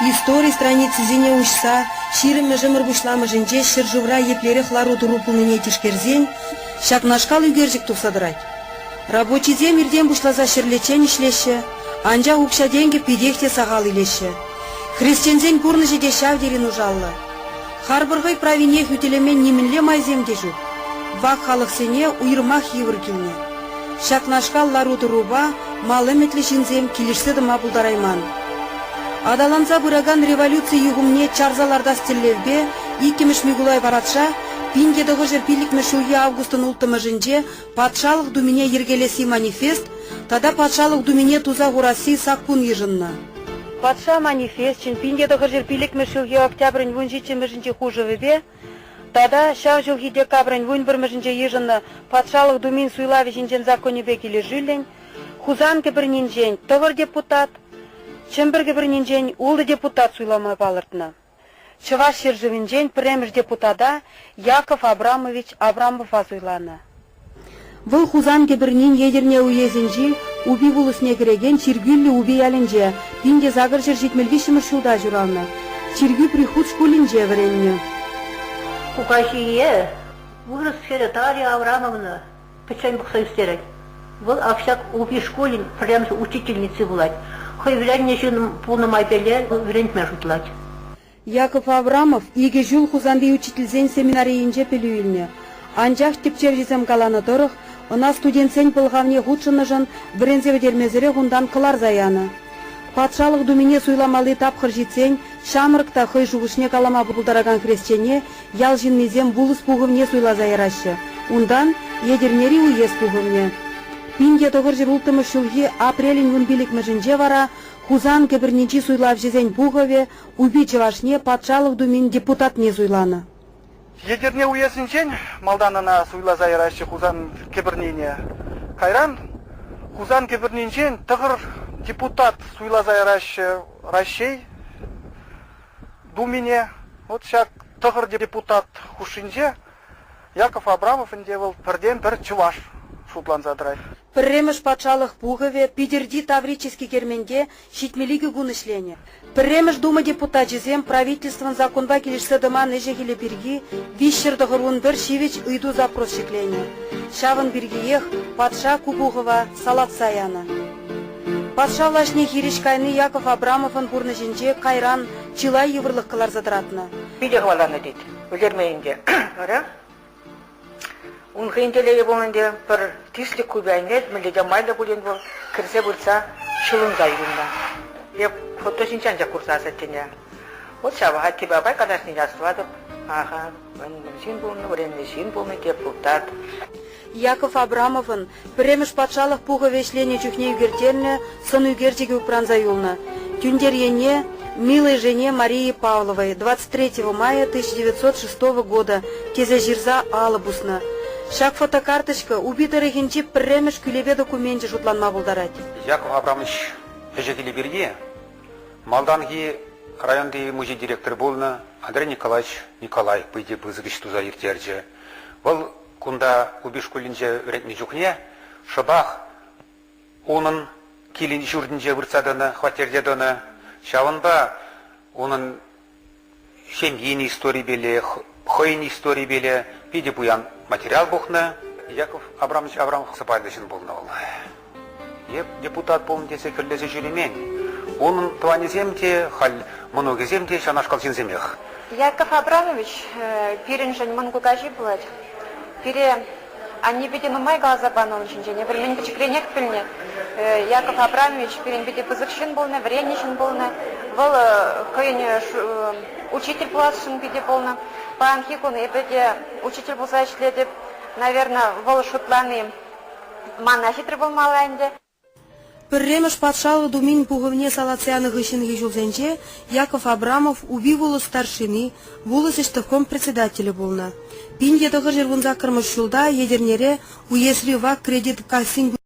Истори страницисене уҫса ҫирӗммӗш ӗмӗр пуҫламӑшӗнче ҫӗршывра еплерех лару-тӑру пулнине тишкерсен ҫакнашкал ӳкерчӗк тухса тӑрать. Рабочисем иртен пуҫласа ҫӗрлеччен ӗҫлеҫҫӗ, анчах укҫа-тенкӗ питех те сахал илеҫҫӗ. Хресченсен пурнӑҫӗ те ҫав тери нушаллӑ. Харпӑр-хӑй правине хӳтӗлеме нимӗнле майсем те ҫук. Вак халӑхсене уйрӑмах йывӑр килнӗ. Ҫакнашкал лару-тӑрупа мал ӗмӗтлӗ ҫынсем килӗшсе тӑма пултарайман. Аталанса пыракан революци юхӑмне чарса лартас тӗллевпе иккӗмӗш Микулай патша 1905 ҫулхи августӑн улттӑмӗшӗнче Патшалӑх Думине йӗркелесси манифест тата Патшалӑх Думине туса хурасси саккун йышӑннӑ. Патша манифесчӗн 1905 ҫулхи октябрӗн вунҫиччӗмӗшӗнчи хушӑвӗпе тата ҫав ҫулхи декабрӗн вунпӗрмӗшӗнче йышӑннӑ Патшалӑх Думин суйлавӗ ҫинчен законӗпе килӗшӳллӗн Хусан кӗпӗрнинчен тӑхӑр депутат, Чӗмпӗр кӗпӗрнинчен ултӑ депутат суйлама палӑртнӑ. Чӑваш ҫӗршывӗнчен пӗрремӗш депутата Яков Абрамович Абрамова суйланӑ. Вӑл Хусан кӗпӗрнин Етӗрне уесӗнчи Упи вулӑсне кӗрекен Чиркӳллӗ Упи ялӗнче 1873 ҫулта ҫуралнӑ. Чиркӳ прихут шкулӗнче вӗреннӗ. Кукаҫие вырӑс хӗрӗ Дарья Аврамовна пӗччен пӑхса ӳстерет. Вӑл ак ҫак Упи шкулӗн пӗрремӗш учительници пулать. Хӑй вӗреннӗ ҫын пулнӑ майпеле вӗрентме шутлать. Яков Аврамов икӗ ҫул Хусанти учительсен семинарийӗнче пӗлӳ илнӗ. Анчах тӗпчевҫӗсем каланӑ тӑрӑх, ӑна студентсен пӑлхавне хутшӑннӑшӑн вӗренсе пӗтермесӗрех унтан кӑларса янӑ. Патшалӑх Думине суйламалли тапхӑр ҫитсен ҫамрӑк та хӑй шухӑшне калама пултаракан хресчене ял ҫыннисем вулӑс пухӑвне суйласа яраҫҫӗ, унтан Етӗрнери уес пухӑвне. 1906 ҫулхи апрелӗн вунпиллӗкмӗшӗнче вара Хусан кӗпӗрнинчи суйлавҫӑсен пухӑвӗ Упи чӑвашне Патшалӑх Думин депутатне суйланӑ. Етӗрне уесӗнчен малтан ӑна суйласа яраҫҫӗ Хусан кӗпӗрнине. Кайран Хусан кӗпӗрнинчен тӑхӑр депутат суйласа яраҫҫӗ Раҫҫей Думине. Вот ҫак тӑхӑр депутат хушшинче Яков Абрамов ӗнтӗ вӑл пӗртен-пӗр чӑваш шутланса тӑрать. Пӗрремӗш патшалӑх пухӑвӗ Питӗрти Таврический керменте 72 кун ӗҫленӗ. Пӗрремӗш Дума депутачӗсем правительствӑн законпа килӗшсе тӑман ӗҫӗ-хӗлӗ пирки 391 ҫивӗч ыйту-запрос ҫӗкленӗ. Ҫавӑн пиркиех патша ку пухӑва салатса янӑ. Патша влаҫне хирӗҫ кайни Яков Абрамовӑн пурнӑҫӗнче кайран чылай йывӑрлӑх кӑларса тӑратнӑ. Питӗ хӑваланӑ тет. Вӗлерме ӗнтӗ. Вара Ун хӑйӗн телейӗ пулнӑ ӗнтӗ, пӗр тислӗк купи айне мӗнле те майлӑ пулин вӑл кӗрсе выртса ҫӑлӑнса юлнӑ. Эп фото ҫинче анчах курса асаттене. Вот ҫав аттепе апай калаҫнине астӑватӑп. Аха, мӗн ҫын пулнӑ, вӗреннӗ ҫын пулнӑ, депутат. Яков Абрамовӑн пӗрремӗш патшалӑх пухӑвӗ ӗҫленӗ чухне ӳкерттернӗ сӑн ӳкерчӗкӗ упранса юлнӑ. Тӳнтер енне «Милой жене Марии Павловой 23 мая 1906 года» тесе ҫырса алӑ пуснӑ. Ҫак фотокарточка Упи тӑрӑхӗнчи пӗрремӗш кӳлепе докуменчӗ шутланма пултарать. Яков Абрамович ӗҫӗ-хӗлӗ пирки малтанхи районти музей директорӗ пулнӑ Андрей Николаевич Николаев питӗ пысӑк ӗҫ туса ирттерчӗ. Вӑл Кунта Упи шкулӗнче вӗрентнӗ чухне шӑпах унӑн килӗн ҫуртӗнче выртса тӑнӑ, хваттерте тӑнӑ. Ҫавӑнпа унӑн ҫемйин историпеле, хӑйӗн историпеле питӗ пуян материал пухнӑ. Яков Абрамович Абрамов сӑпайлӑ ҫын пулнӑ вӑл. Эп депутат пулнӑ тесе кӗрлесе ҫӳремен. Унӑн тӑванӗсем те, халь мӑнукӗсем те ҫавнашкал ҫынсемех. Яков Абрамович пирӗншӗн мӑн кукаҫи пулать. Пире анне питӗ нумай каласа панӑ ун ҫинчен. Эпир мӗн пӗчӗкренех пӗлнӗ. Яков Абрамович пирӗн питӗ пысӑк ҫын пулнӑ, вӗреннӗ ҫын пулнӑ. Вӑл хӑйӗн учитель пуласшӑн питӗ пулнӑ. Паянхи кун эпӗ те учитель пулса ӗҫлетӗп. Наверное, вӑл шутлани Мана ҫитрӗ пулмалла ӗнтӗ. Пӗрремӗш патшалӑх Думин пухӑвне салатса янӑ хыҫҫӑнхи ҫулсенче Яков Абрамов Упи вулӑс старшини, вулӑс ӗҫтӑвком председателӗ пулнӑ. 1918 ҫулта Етӗрнере уесри вак кредит кассин.